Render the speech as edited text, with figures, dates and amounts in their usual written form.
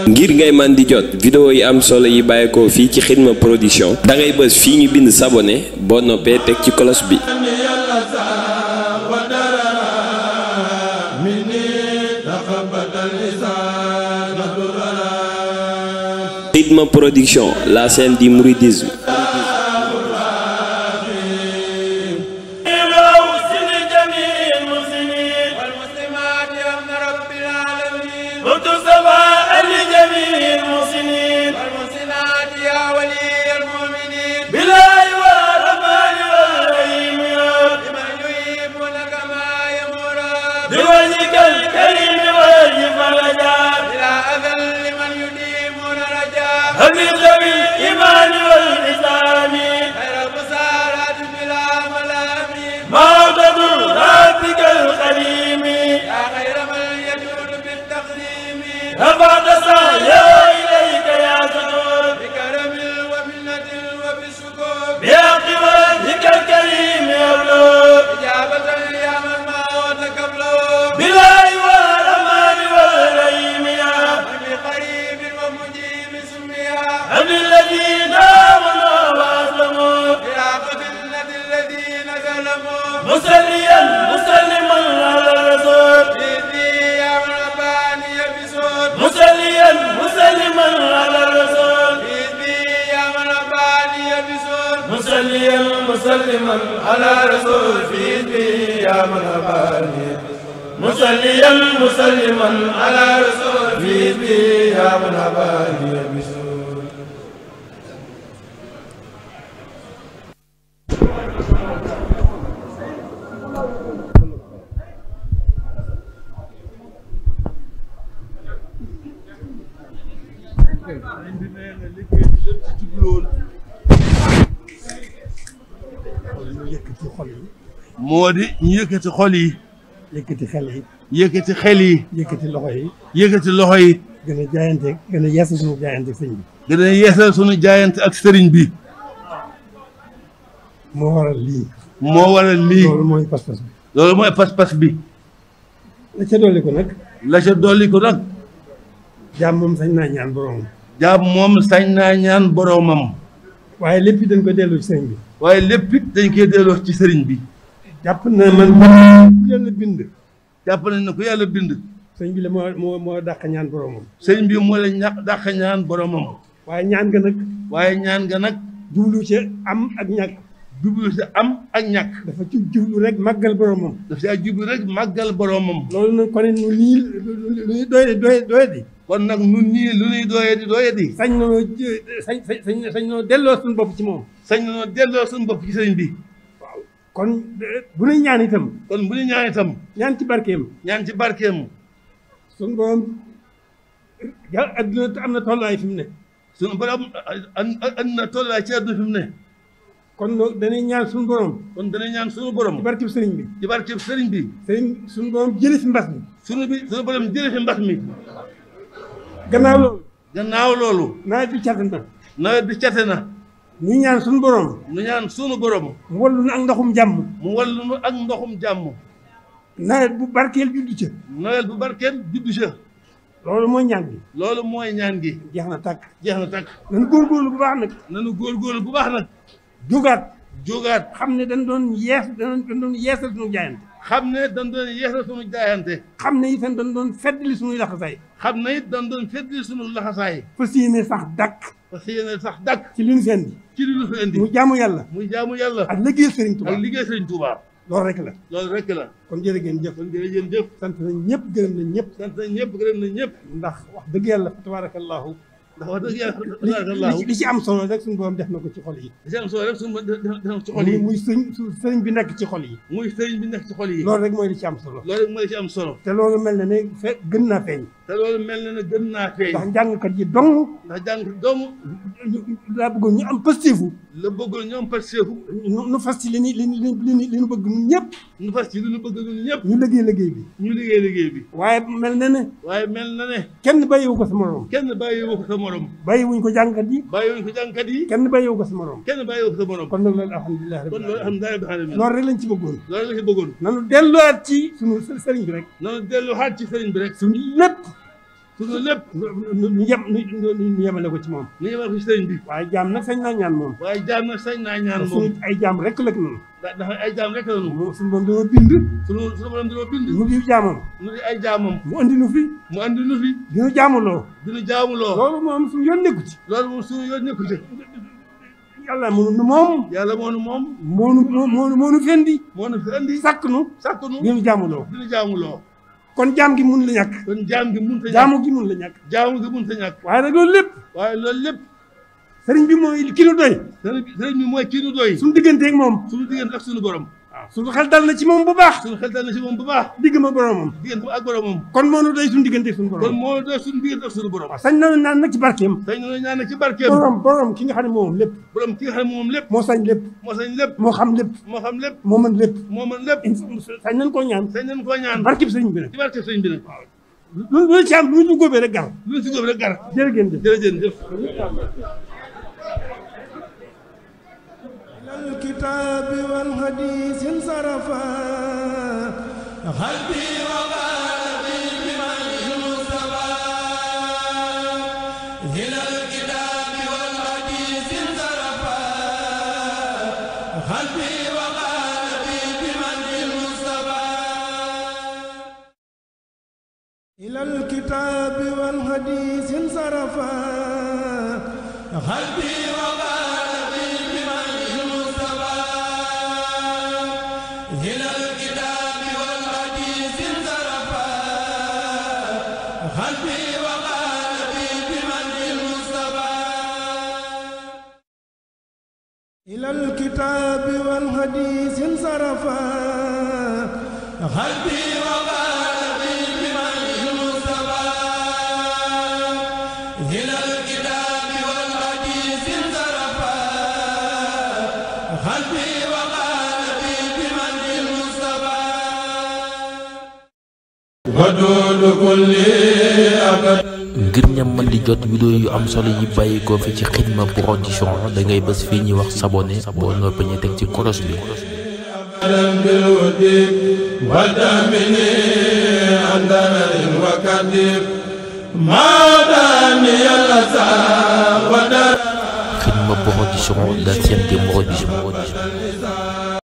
ngir ngay man di jot vidéo yi am solo yi bàyyeekoo fii ci Xidma Production da ngay bës fii ñu bind s'abonner boo noppee teg ci cloche bi. Xidma Production, la scène du mouridisme. مسلما على رسول في يا من أباني مسليا مسلما على رسول في يا من أباني moo di ñu yëkkati xol yi. yëkkati xel yi. yëkkati xel yi. yëkkati loxo yi. yëkkati loxo yi. gën a jaayante gën a yeesal sunu jaayante ak sëriñ bi. gën a yeesal sunu jaayante ak sëriñ bi. moo waral lii. moo waral lii. loolu mooy pas-pas bi. loolu mooy pas-pas bi. la ca dolli ko nag. la ca dolli ko nag. jaam moom sañ naa ñaan boromam. jaam moom sañ naa ñaan boromam. waaye lépp dañ ko delloo ci sëriñ bi. waaye lépp it dañ koy delloo ci sëriñ bi. jàpp na man ku yàlla bind. jàpp nañ ne ku yàlla bind. sëriñ bi la moo dàq ñaan boromam. sëriñ bi moo la dàq ñaan boromam. waaye ñaan nga nag. waaye ñaan nga nag. jublu ci am ak ñàkk. jublu ci am ak ñàkk. dafa ci jublu rek màggal boromam. dafa ci jublu rek màggal boromam. loolu nag kon nu nii lu ñuy doyadi. kon nag nun ñii lu ñuy doyadi. sañ noo delloo suñu bopp ci moom. sañ noo delloo suñu bopp ci sëriñ bi. waaw kon bu ñuy ñaan itam. kon bu ñu ñaan itam. ñaan ci barkeem. ñaan ci barkeem. suñu borom adduna am na tolluwaay fi mu ne. suñu borom am na tolluwaay ci adduna fi mu ne. kon dañuy ñaan suñu borom. kon dañuy ñaan suñu borom. ci barkeb sëriñ bi. ci barkeb sëriñ bi. suñu borom jëlee fi mbas mi. suñu borom jëlee fi mbas mi. gannaaw loolu. nawet bi cate na. nawet bi cate na. ñu ñaan suñu borom. ñu ñaan suñu borom. mu wallu nu ak ndoxum jàmm. mu wallu nu ak ndoxum jàmm. nawet bu barkeel juddu ca. nawet bu barkeel juddu ca. loolu mooy ñaan gi. loolu mooy ñaan gi. jeex na tàkk. jeex na tàkk. nanu góorgóorlu bu baax nag. nanu góorgóorlu bu baax nag. jógaat. xam ne dañ doon yeesal suñu jaayante. xam ne dañ doon yeesal suñu jaayante. xam ne itam dañ doon feddali suñuy laxasaay. xam ne it dañ doon feddali suñu laxasaay. fas yéene sax dàkk. fas yéene sax dàkk. ci li ñu fi indi. ci li ñu fi indi. muy jaamu yàlla. muy jaamu yàlla. ak liggéey Sëriñ Tuubaa. ak liggéey Sëriñ Tuubaa. loolu rek la. loolu rek la. kon jërë ngeen jëf. kon jërë ngeen jëf. sant nañ ñëpp gërëm nañ ñëpp. sant nañ ñëpp gërëm nañ ñëpp. ndax wax dëgg yàlla tabaarakallaahu. ndax wax dëgg yàlla li ci am solo rek suñu borom def na ko ci xol yi. li ci am solo rek suñu borom def na ko ci xol yi. muy sëriñ bi nekk ci xol yi. muy sëriñ bi nekk ci xol yi. loolu rek mooy li ci am solo. loolu rek mooy li ci am solo. te loolu mel na ne gën naa feeñ. te loolu mel na ne gën naa feeñ. ndax jàngkat yi dong. ndax jàng dong. laa bëggoon ñu am pasteefu. la bëggoon ñoom Pastef nu fas ci li ñu bëgg ñun ñëpp. nu fas ci li ñu bëgg ñun ñëpp. ñu liggéey bi. ñu liggéey bi. waaye mel na ne. kenn bàyyiwu ko sa morom. bàyyiwuñ ko jàngkat yi. kenn bàyyiwu ko sa morom. kon nag loolu alhamdulilah rabbil alamin. loolu rek lañ ci bëggoon. nanu delluwaat ci sunu sëriñ bi rek. sunu lépp. ñu yemale ko ci moom. ñu yemale ko ci sëriñ bi. waaye jaam nag sañ naa ñaan moom. suñu ay jaam rek la noonu. ndax ay jaam rek la noonu. suñu borom dañoo bind. suñu borom dañoo bind. mu di jaamam. mu di ay jaamam. mu andi nu fi. dinu jaamuloo. loolu moom suñu yoon nekku ci. yàlla moo nu moom. moo nu fendi. sàkk nu. dinu jaamuloo. kon jaam gi mun la ñàkk. jaamu gi mun la ñàkk. waaye nag loolu lépp. sëriñ bi mooy ki nu doy. suñu digganteeg moom. ak suñu borom. waaw suñu xel dal na ci moom bu baax. digg ma boromam. kon moo nu doy suñu digganteeg suñu borom. waaw sañ na naan nag ci barkeem. borom ki nga xam ne moom lépp. moo sañ lépp. moo xam lépp. moo mën lépp. sañ nañ koo ñaan. barkeem sëriñ bi nag. waaw lu ci am lu ñu góobee rek gar. jërëjëf. الكتاب والحديث انصرفا قلبي وقلبي بمن المصطفى إلى الكتاب والحديث انصرفا قلبي وقلبي بمن المصطفى إلى الكتاب والحديث انصرفا قلبي إلى الكتاب والحديث انصرفا قلبي وقلبي بمن المصطفى إلى الكتاب والحديث انصرفا قلبي وقلبي بمن المصطفى ودود كل أبد. ngir ñam man di jot vidéo yu am solo yi bàyyi ko fi ci Xidma Production da ngay bës fii ñuy wax s'abonner boo noppee ñu teg ci kolos bi. Xidma Production, la chaîne des productions.